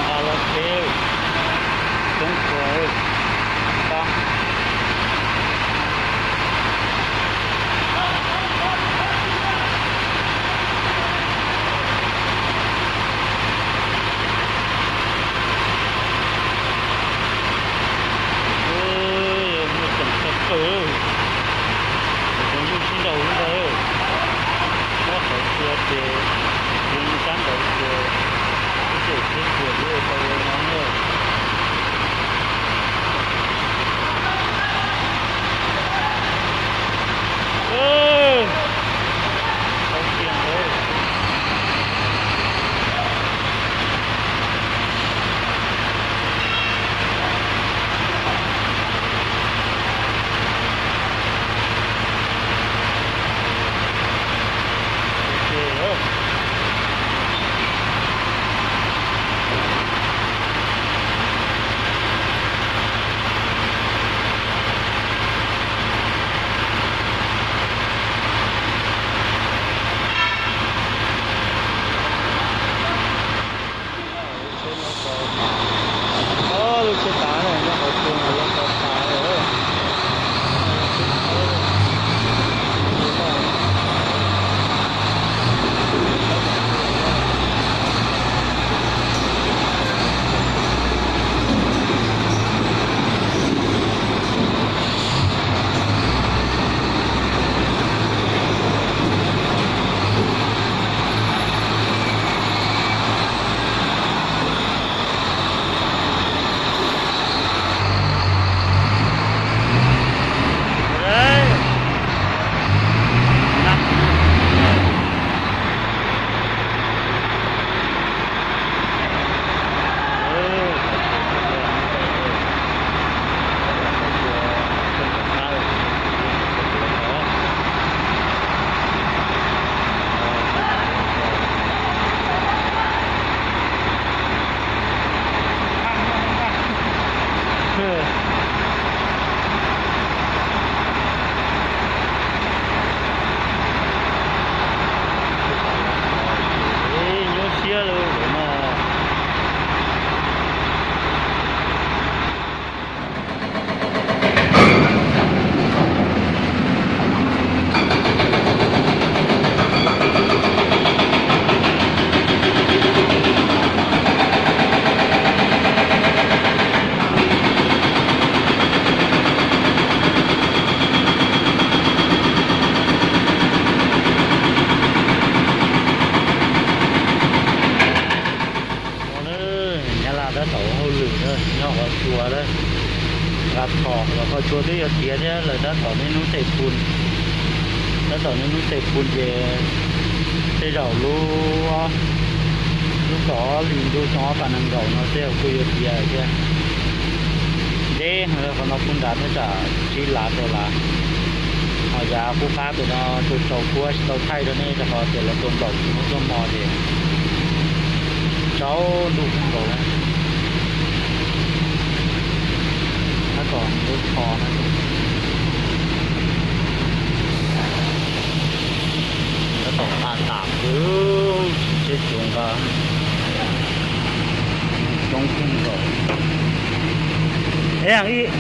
Nqa los tsev, coob kawg. Muaj coob tshaj plaws, cov nyuj sib nraus li ntawd. Nyob qhov tsua ces, yus mus sab nraud ces, ib txhia tsheb tsuas yuav tau no na. Tau tiag ntawd. Lub tsheb tav no nyob qhov twg los lawv tau tas lawm. Nyuaj siab li lawm no. Nyab Laj tab tom ua hauj lwm na, nyob qhov tsua na. Nqa thom los qhov tsua twb yuav tiav thiab, lawv tab tom niaj hnub tes pun, tab tom niaj hnub tes pun ces tej zaum lub, lub kaum ob hlis ntu xyoo ob phav nees nkaum no tej zaum kuj yuav tiav thiab. Deb heev, qhov no kuj nrad thiab tsam tsib lav rau lav. Ho yav qub qab pem no tus tsaus kuab tsis tau thaij rau nej rau qhov tias lawv tua nplaum tsis muaj tuaj hmo ces tsaus ntuj kawg nkaus na. Tab tom lub tsho na, tab tom nqa tas xwb, tsis tsheb tsuas nqa, coob kawg nkaus. Ib,